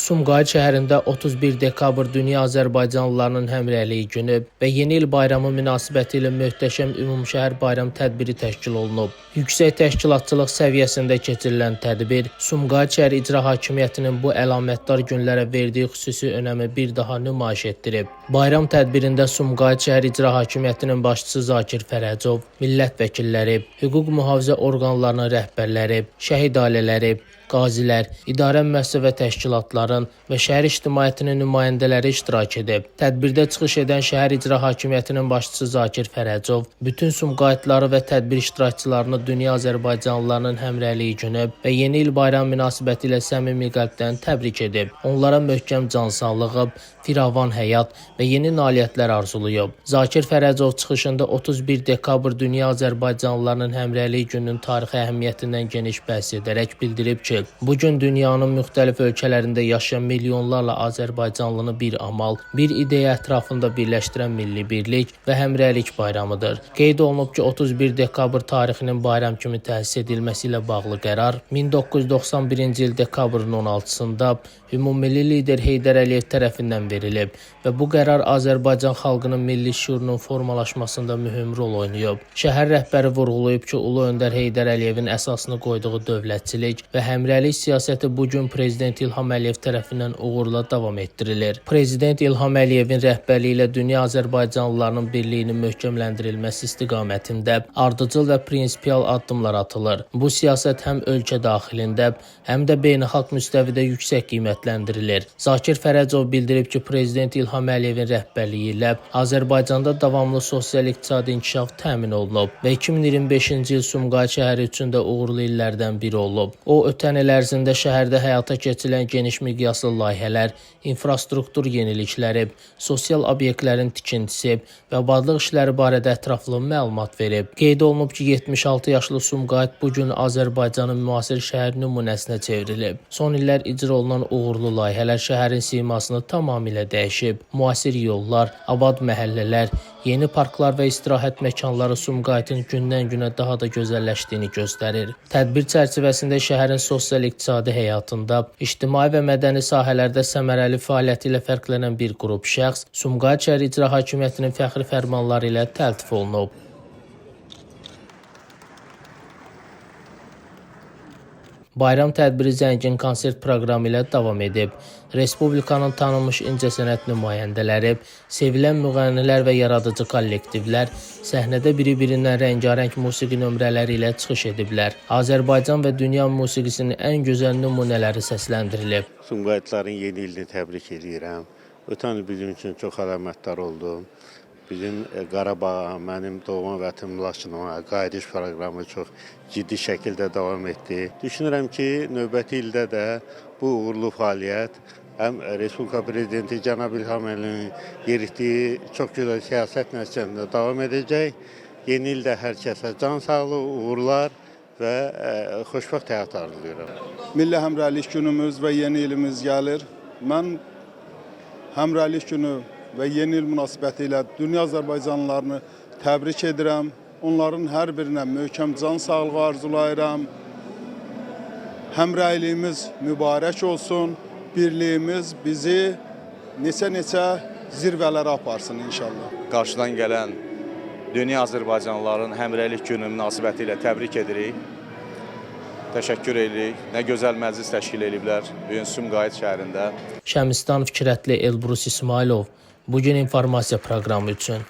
Sumqayıt şəhərində 31 dekabr Dünya Azərbaycanlılarının Həmrəyliyi Günü və Yeni İl Bayramı münasibətilə möhtəşəm ümumşəhər bayram tədbiri təşkil olunub. Yüksək təşkilatçılıq səviyyəsində keçirilən tədbir Sumqayıt şəhər İcra Hakimiyyətinin bu əlamətdar günlərə verdiyi xüsusi önəmi bir daha nümayiş etdirib. Bayram tədbirində Sumqayıt şəhər İcra Hakimiyyətinin başçısı Zakir Fərəcov, millət vəkilləri, hüquq mühafizə orqanlarının rəhbərləri, şəhid ailələri, qazilər, idarə müəssisə və təşkilatların və şəhər ictimaiyyətinin nümayəndələri iştirak edib. Tədbirdə çıxış edən şəhər İcra Hakimiyyətinin başçısı Zakir Fərəcov bütün Sumqayıtları və tədbir iştirakçılarını Dünya Azərbaycanlılarının Həmrəyliyi Günü və Yeni İl Bayramı münasibətilə səmimi qəlbdən təbrik edib. Onlara möhkəm can sağlığı, firavan həyat və yeni nailiyyətlər arzulayıb. Zakir Fərəcov çıxışında 31 dekabr Dünya Azərbaycanlılarının Həmrəyliyi Gününün tarixi əhəmiyyətindən geniş bəhs edərək bildirib ki, bu gün dünyanın müxtəlif ölkələrində yaşayan milyonlarla azərbaycanlını bir amal, bir ideya ətrafında birləşdirən milli birlik və həmrəylik bayramıdır. Qeyd olunub ki, 31 dekabr tarixinin bayram kimi təsis edilməsi ilə bağlı qərar 1991-ci il dekabrın 16-sında ümummilli lider Heydər Əliyev tərəfindən verilib və bu qərar Azərbaycan xalqının milli şüurunun formalaşmasında mühüm rol oynayıb. Şəhər rəhbəri vurğulayıb ki, Ulu Öndər Heydər Əliyevin əsasını qoyduğu dövlətçilik və həmrəylik siyasəti bu gün Prezident İlham Əliyev tərəfindən uğurla davam etdirilir. Prezident İlham Əliyevin rəhbərliyi ilə dünya azərbaycanlılarının birliyinin möhkəmləndirilməsi istiqamətində ardıcıl və prinsipial addımlar atılır. Bu siyasət həm ölkə daxilində, həm də beynəlxalq müstəvidə yüksək qiymətləndirilir. Zakir Fərəcov bildirib ki, Prezident İlham Əliyevin rəhbərliyi ilə Azərbaycanda davamlı sosial-iqtisadi inkişaf təmin olunub və 2025-ci il Sumqayıt şəhəri üçün də uğurlu illərdən biri olub. O, ötən il ərzində şəhərdə həyata keçirilən geniş miqyaslı layihələr, infrastruktur yenilikləri, sosial obyektlərin tikintisi və abadlıq işləri barədə ətraflı məlumat verib. Qeyd olunub ki, 76 yaşlı Sumqayıt bu gün Azərbaycanın müasir şəhər nümunəsinə çevrilib. Son illər icra olunan uğurlu layihələr şəhərin simasını tamamilə dəyişib. Müasir yollar, abad məhəllələr, yeni parklar və istirahət məkanları Sumqayıtın gündən-günə daha da gözəlləşdiyini göstərir. Tədbir çərçivəsində şəhərin sosial-iqtisadi həyatında, ictimai və mədəni sahələrdə səmərəli fəaliyyəti ilə fərqlənən bir qrup şəxs Sumqayıt şəhər İcra Hakimiyyətinin fəxri fərmanları ilə təltif olunub. Bayram tədbiri zəngin konsert proqramı ilə davam edib. Respublikanın tanınmış incəsənət nümayəndələri, sevilən müğənnilər və yaradıcı kollektivlər səhnədə biri-birindən rəngarəng musiqi nömrələri ilə çıxış ediblər. Azərbaycan və dünya musiqisinin ən gözəl nümunələri səsləndirilib. Sumqayıtların yeni ilini təbrik edirəm. Ötən il bizim üçün çox əlamətdar oldu. Bizim Qarabağa, mənim doğma vətənim Laçına qayıdış proqramı çox ciddi şəkildə davam etdi. Düşünürəm ki, növbəti ildə də bu uğurlu fəaliyyət həm Respublika Prezidenti cənab İlham Əliyevin yeritdiyi çox gözəl siyasət nəticəsində davam edəcək. Yeni ildə hər kəsə can sağlığı, uğurlar və xoşbəxt həyat arzulayıram. Milli Həmrəylik günümüz və yeni ilimiz gəlir. Mən Həmrəylik günü və yeni il münasibəti ilə dünya azərbaycanlılarını təbrik edirəm. Onların hər birinə möhkəm can sağlığı arzulayıram. Həmrəyliyimiz mübarək olsun. Birliyimiz bizi neçə-neçə zirvələrə aparsın inşallah. Qarşıdan gələn Dünya Azərbaycanlıların Həmrəylik Günü münasibəti ilə təbrik edirik. Təşəkkür edirik. Nə gözəl məclis təşkil ediblər bu gün Sumqayıt şəhərində. Şəmistan Fikrətli, Elbrus İsmailov. Bu gün informasiya proqramı üçün.